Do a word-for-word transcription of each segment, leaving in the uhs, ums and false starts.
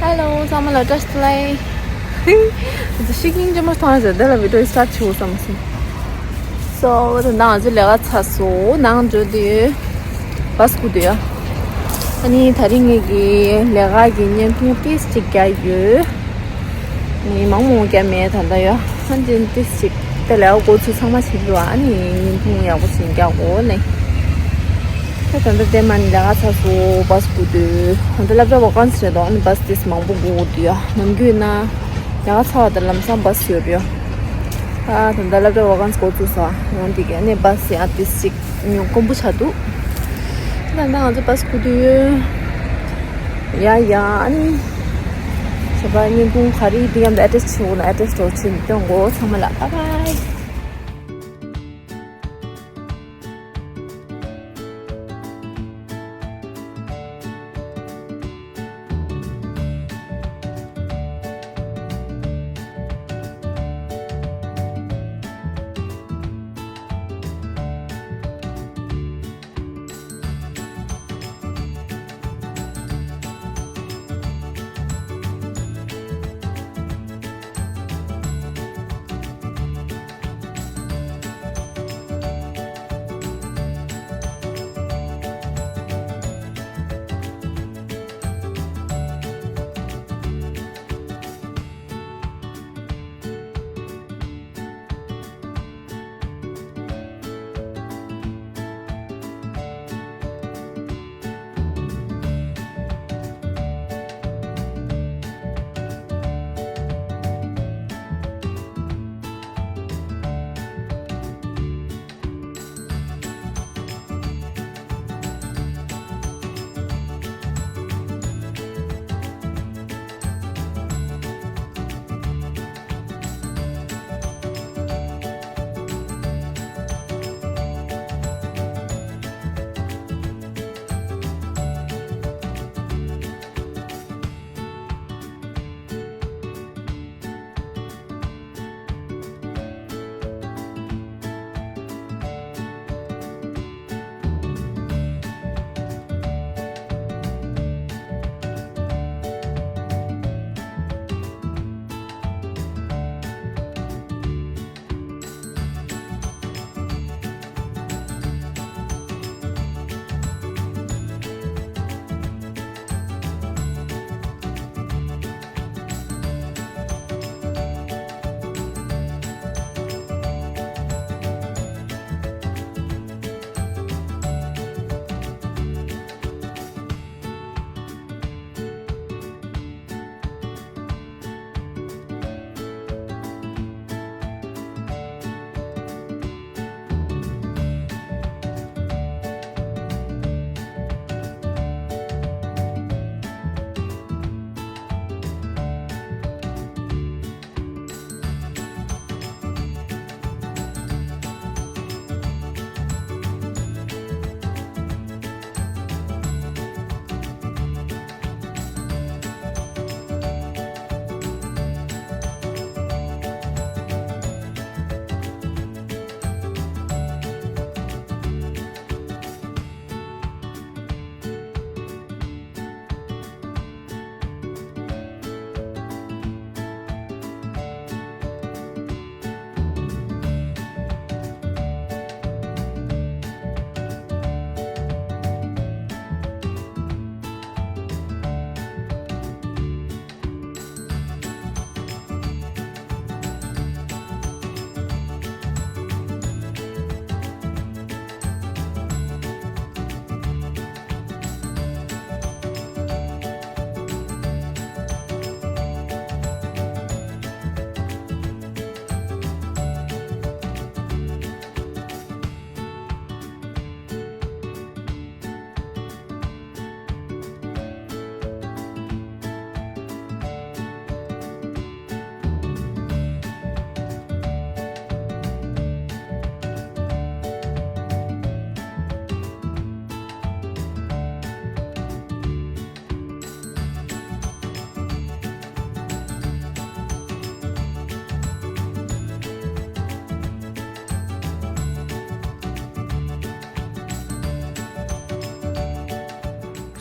Hello ཚང་མ་ལ་བཀྲ་ཤིས་བདེ་ལེགས། ཤི་ཀིང་ཅི་མ་མཐོང་ཟེར་དེ་ལ་video start བྱེད་དགོས་བསམ་སོང་། So ད་ང་ཚོ་ལས་ཀ་ཚར་སོང་། ནང་འགྲོ་དུས་བཱས་སྒུག་དུས་ཡ། ཨ་ནི་དེ་རིང་ངེད་ཀྱི་ལས་ཀ་གི་བརྙན་ཐུང་ཏིས་གཅིག་རྒྱག་ཡོད། ནི་མང་མང་རྒྱག་མེད་ད་ལྟ་ཡོད། ཧན་ཅིན་ཏིས་ཅིག་དེ་ལས་འགོ་ཚུགས་ཚང་མ་བྱེད་རོགས། ཨ་ནི་བརྙན་ཐུང་ཡག་པོ་ཞིག་རྒྱག་དགོས་ནི། ད་ད་ལྟ་དེ་མ་ནི་ལས་ཀ་ཚར་སོང་། བཱས་སྒུག་དུས་ཧོན་ཏེ་སློབ་གྲྭ་ཝ་ཀན་སི་རེད་འདུག་ཨ་ནི་བཱས་ཏིས་མང་པོ་སྒུག་དགོས་དུས་ཡ། ནམ་རྒྱུན་ན་ལས་ཀ་ཚར་བ་དང་ལམ་སང་བཱས་ཡོད་རེད། ཨ་ད་ལྟ་སློབ་གྲྭ་ཝ་ཀན་སི་འགོ་ཚུགས་སོང་། ཡང་དེ་ག་ནི་བཱས་ཡ་ཏིས་ཅིག་ཉོ་དཀོན་པོ་ཆགས་འདུག་ད་ལྟ་ང་ཚོ་བཱས་སྒུག་དུས་ཡོད། ཡ་ཡ་ཨ་ནི། ཞོགས་པ་བརྙན་ཐུང་ག་རེ་འདི་ཡང་address བྱེད་འོ་ན་address འགྲོ་ཕྱིན་སྟོན་གོ་ཚང་མ་ལ་bye bye།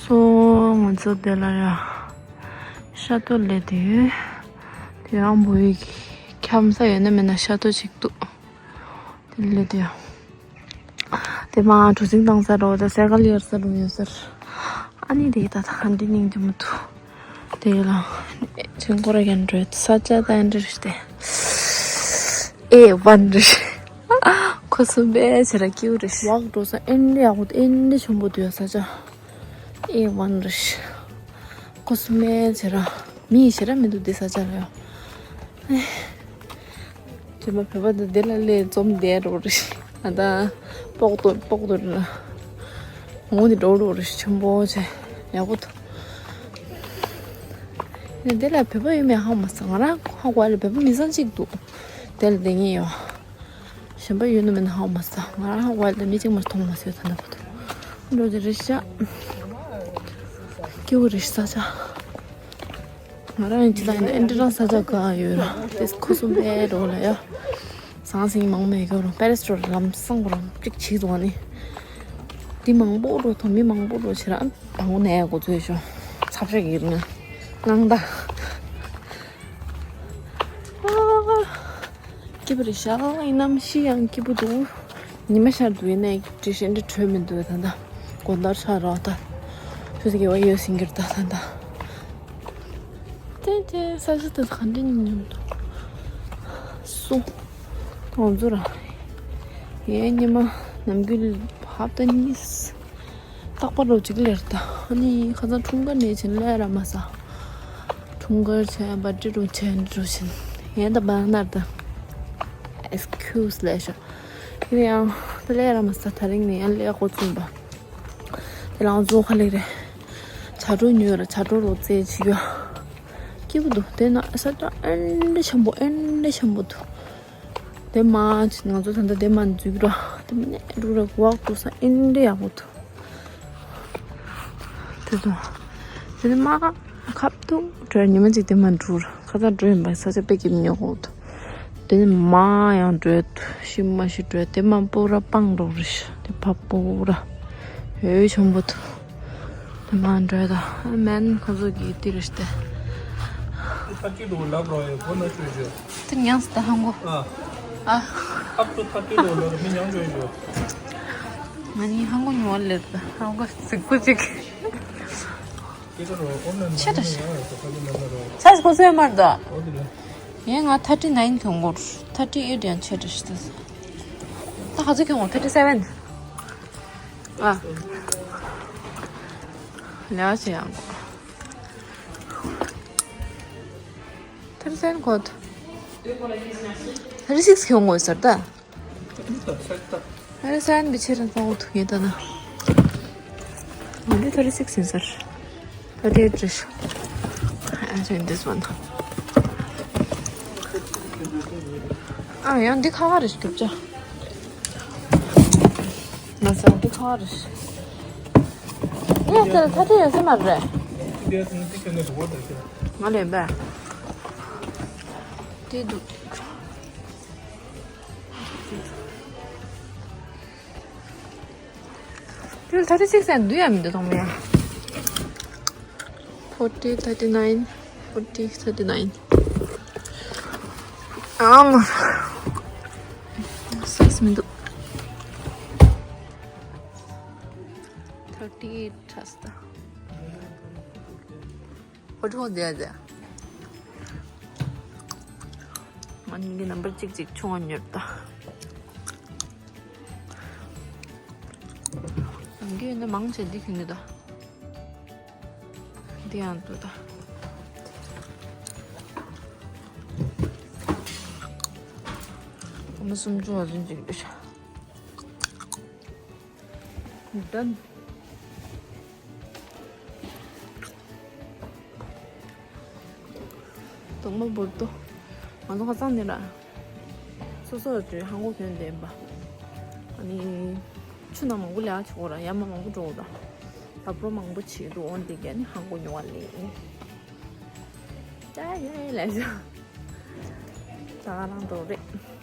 སོ་ང་ཚོ་དེ་ལ་ཡ། ཤ་ཏོ་ལས་དེ་ཡོད། དེ་རང་བོད་ཡིག་འཁྱམ་ས་ཡོད་ན་མེད་ན་ཤ་ཏོ་ཅིག་འདུག་དེ་ལས་དེ་ཡོད། དེ་མ་གྲུ་གཟིངས་བཏང་ས་རོ། དེ་སེ་གལ་ཡར་ས་རོ་ཡོད་ས་རེད། ཨ་ནི་དེ་ད་ད་ག་འདྲ་སྙིང་རྗེ་མོ་འདུག་དེ་ལ་ཅིང་ཀོ་ར་གན་འགྲོ་ས་ཆ་ད་འདྲ་རེད་དེ། ཨེ་ཝན་རེད། ཁོ་སུ་བས་ཆེ་ར་ཀིའུ་རེད། ཝག་འགྲོ་ས་ཨེ་འདྲ་ཡག་པོ་ཨེ་འདྲ་ཆེན་པོ་འདུག་ས་ཆ། ཨེ་ཝན་རེད། ཁོ་སུ་མེད་ཟེར་ར། མི་ཟེར་ར་མི་འདུག་འདི་ས་ཆ་ལ་ཡོད། ཨེ། ཁྱེད་མ་བོད་པ་འདི་འདི་ལ་ལས་འཛོམས་བསྡད་འགྲོ་རེད། ཨ་ད། པོག་ཏོ་པོག་ཏོ་རེད། ངོ་འདི་འགྲོ་འགྲོ་རེད་ཆེན་པོ་ཆེ། ཡག་པོ་འདུག་ནས་འདི་ལ་བོད་པ་ཡོད་མེད་ཧ་མ་སོང་། ང་རང་ཧ་གོ་བ་ལ་བོད་པ་མི་ཚང་གཅིག་འདུག་དེ་ལ་བསྡད་མཁན་ཡོད། གཞན་པ་ཡོད་ན་མེད་ན་ཧ་གོ་མ་སོང་། ང་རང་ཧ་གོ་བ་ལ་མི་གཅིག་མ་མཐོང་མ་སོང་ད་ལྟ་བར་དུ། འགྲོ་རྒྱུ་རེད་ཤག་སྐྱིད་པོ་རེད་ཤག་ས་ཆ། ང་རང་ཡིན་ཅི་ལ་ཡིན་ཨེ་འདྲ་རང་ས་ཆ་ག་ཡོད་ར། དེ་ཁོ་སུ་པེ་རོ་ལ་ཡ། ཟང་ཟིང་མང་མེད་གི་རུང་པེ་རེ་སི་རོ་ལམ་སང་གོ་རང་གཅིག་བྱིས་སོང་ནི། འདི་མང་པོ་འགྲོ་ཐོ་མི་མང་པོ་འགྲོ་ཆེ་ར། དང་པོ་ནས་གོ་ཚོད་ཤོ། ཚབ་ཤ་གི་རིང་ང་། ངང་ད། སྐྱིད་པོ་རེད་ཤག་ཡིན་ནམ་ཤི་ཡང་སྐྱིད་པོ་འདུག་ཉི་མ་ཤར་འདུག་ཡིན་ནའི་དྲི་ཞིམ་འདྲ་དྲོད་མི་འདུག་ད་ལྟ། དགོང་དག་ཆགས་རོགས་ད། ཆུ་ཚོད་བརྒྱད་པ་ཡོལ་ཟིན་གྱི་རེད་ད་ད་ལྟ། ཏན་ཏན་ས་ཆ་དེ་ག་འདྲ་ཉམས་མྱོང་འདུག་སུ། ང་ཚོ་ར། ཡའི་ཉི་མ་ནམ་རྒྱུན་ཧབ་ཏ་གཉིས། རྟག་པར་རོ་གཅིག་ལེར་ད། ཨ་ནི་ཁ་སང་འཁྲུངས་སྐར་ནས་བྱིན་ལས་ར་མ་ས། འཁྲུངས་སྐར་བྱས་བར་ཏི་རུ་བྱས་འདི་རུ་བྱིན། ཡན་ད་བར་ནར་ད། ཨེག་སི་ཁིའུ་སི་ལས་ཤོ། ཡིན་ཡང་ད་ལས་ར་མ་ས་ད་རིང་ནས་ཡང་ལས་ཁོ་བཙུན་པ། དེ་ལའང་བཙུན་ཁ་ལེ་རེད། བྱ་སྒྲོ་ཉོས་ར་བྱ་སྒྲོ་རོ་རྩེ་བྱི་ག་སྐྱིད་པོ་འདུག་དེ་ན་ས་ཆ་ཨེ་འདྲ་ཆེན་པོ་ཨེ་འདྲ་ཆེན་པོ་འདུག་དེ་མ་ང་ཚོ་ད་ལྟ་དེ་མ་འཛུལ་ར། དེ་མ་ནས་འགྲོ་ར་ཝག་འགྲོ་ས་ཨེ་འདྲ་ཡག་པོ་འདུག་དེ་དང་། དེ་ནི་མ་ཁབ་ཏུ་འགྲོ་ཉི་མ་གཅིག་དེ་མ་འགྲོ་ར། ཁ་ཚ་འགྲོ་ཡིན་པ་ས་ཆ་དཔེ་སྐྱིད་མྱོང་འོག་ཏུ། དེ་ནི་མ་ཡང་འགྲོ་ཤི་མ་ཤི་འགྲོ་དེ་མ་པོ་ར་སྤང་འགྲོ་རེ་ཤི་དེ་ཕ་པོ་ར། ཡོད་ཆུང་པོ་ཏུ། དེ་མ་འགྲོ་ད་མན་ཁོ་ཚོ་གི་ཏི་རེ་ཤི་དེ། ཐ་ཀི་རུ་ལབ་རོ་ཡོད་གོ་ན་ཆོས་ཞོ། དེ་ཉང་སི་ད་ཧང་གོ། ཨ། ཨ། ཨབ་ཏུ་ཐ་ཀི་རུ་ལབ་མི་ཉང་ཆོས་ཞོ། ང་ནི་ཧང་གོ་ཉོ་བ་ལེར་ད་ཧང་གོ་ཟིག་པོ་ཅིག་ཆེ་ད་ཤི། ས་སྐོ་སོའི་མར་ད། ཡིན་ང་ཐར་ཏི་ནའིན་གྱོང་གོར། ཐར་ཏི་ཨེ་ཊི་ཡང་ཆེ་ད་ཤི་ད། ད་ག་ཚོད་གྱོང་གོར་ཐར་ཏི་སེ་བེན། ཨ། ལེའོ་ཆེ་ཡང་གོ། ཐར་ཏི་སེ་བེན་གོ། ཐར་ཏི་སིག་སི་གྱོང་གོ་ཟེར་ད། ཨ་རེ་སན་གི་ཆེ་རང་ཚང་འུ་ཐུག་ཡིན་ད་ན། ང་འདི་ཐར་ཏི་སིག་སི་ཡིན་ཟེར། ཐར་ཏི་ཨེ་ཊི་རེད་ཤག I think this one. ཨ་ཡང་འདི་ཁ་ཁ་རེད་ཤག་རྒྱབ་ཆ། ང་ཚང་འདི་ཁ་ཁ་རེད་ཤག་ངས་ཟེར་ཐར་ཏི་ཡོད་ས་མ་རེད། ང་ལེན་པས། དེ་འདུག་དེ་ལ་ཐར་ཏི་སིག་སི་ཡང་འདུག་ཡ་མི་འདུག་མཐོང་མེད་ཡ། ཕོར་ཊི། ཐར་ཏི་ནའིན། ཕོར་ཊི། ཐར་ཏི་ནའིན། ཨམ། སིག་སི་མི་འདུག་ཐར་ཏི་ཨེ་ཊི་ཧྲ་སི་ད། ཧོ་ཐོ་དེ་ཡ་དེ། ང་གཉིས་ཀྱི་ནམ་བར་གཅིག་གཅིག་ཆུང་བ་ཉོས་ད། ང་གིས་ནི་མང་ཆེ་འདི་གིན་གི་ད། འདི་ཡང་འདུག་ད། ཨ་མ་སུམ་ཅུ་བ་ཟིན་གཅིག་འདུག་ཤག Done. དོག་མོ་འབུར་ཏོ། ང་ཚོ་ཁ་སང་ནས་ར། སོ་སོ་ལ་ཧང་གོ་གྱོན་བསྡད་པ། ཨ་ནི། ཆུ་ནང་མང་པོ་ལས་ཆོག་ར་ཡ་མ་མང་པོ་འགྲོ་ར། ལ་པོ་མང་པོ་བྱེད་འགྲོ་འོན་ཏེ་ཀྱ་ནི་ཧང་གོ་ཉོ་བ་ལས། ད་ཡ་ལས་ཤག་ད་ག་རང་འགྲོ་རེད།